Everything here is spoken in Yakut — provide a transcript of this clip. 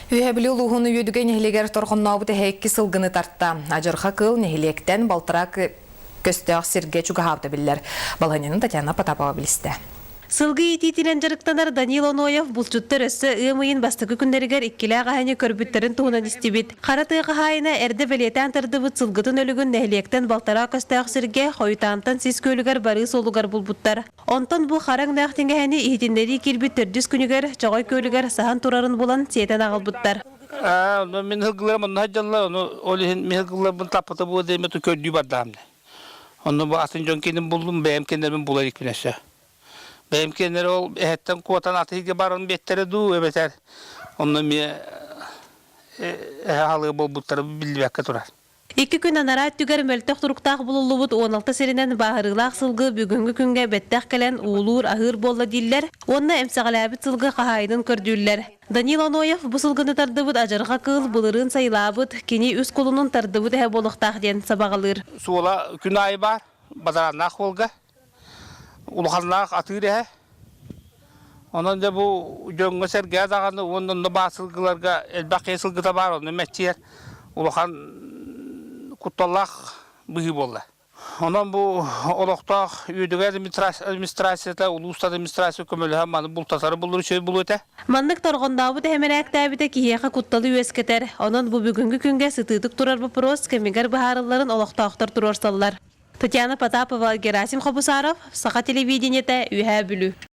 Үөһээ Бүлүү улууһун Үөдүгэй нэһилиэгэр торҕоннообут эһэ икки сылгыны тарта. Адьырҕа кыыл нэһилиэктэн балтараа көстөөх сиргэ чугаһаабыта биллэр. Балаһыанньаны Татьяна Потапова билистэ. Сылгы иитиитинэн дьарыктанар Данил Оноев булчуттар өссө ыам ыйын бастакы күннэригэр иккилээх эһэни көрбүттэрин туһунан истибит. Хара тыа хаһаайына эрдэ бэлиэтээн тардыбыт сылгытын өлүгүн нэһилиэктэн балтараа көстөөх сиргэ Хойутаантан Сис Күөлүгэр барыы суолугар булбуттар. Онтон бу хара өҥнөөх тиҥэһэни иһитиннэрии киирбит төрдүс күнүгэр Чоҕой күөлүгэр саһан турарын булан сиэтэн аҕалбыттар. Аа, онно мин сылгыларым онно сылдьаллар, ону ол иһин мин сылгыларбын таппыта буолуо диэн көрдүү бардаам. Онно бу атын дьон киэнин буллум, бэйэм киэннэрбин була иликпин өссө. Бэйэм киэннэри ол эһэттэн куотан атыыга баран биэттэрэ дуу, эбэтэр онно эмиэ эһэ аһылыга буолбуттара биллибэккэ турар. Икки күн анараа өттүгэр мөлтөх туруктаах булуллубут 16 сиринэн бааһырыылаах сылгы бүгүҥҥү күҥҥэ бэттэх кэлэн уулуур, аһыыр буолла дииллэр уонна эмсэҕэлээбит сылгы хаһаайынын көрдүүллэр. Данил Оноев бу сылгыны тардыбыт адьырҕа кыыл былырыын сайылаабыт, кини үс кулунун тардыбыт эһэ буолуохтаах диэн сабаҕалыыр. Суола күн аайы баар, бадарааннаах уолга улаханнаах атыыр эһэ. Онон дьэ бу дьоҥҥо-сэргэҕэ даҕаны уонна онно баар сылгыларга элбэх киһи сылгыта баар, онно мэччийэр улахан кутталлаах быһыы буолла. Онон бу олохтоох Үөдүгэй администрацията, улуус администрация көмөлөһөн маны бултатары буллар үчүгэй буолуо этэ. Маннык торҕоннообут эһэмэрээктээбитэ киһиэхэ кутталы үөскэтэр. Онон бу бүгүҥҥү күҥҥэ сытыытык турар боппуруос кэмигэр быһаарылларын олохтоохтор туруорсаллар. Татьяна Потапова, Герасим Хобусаров, Саха телевидениетэ, Үөһээ Бүлүү.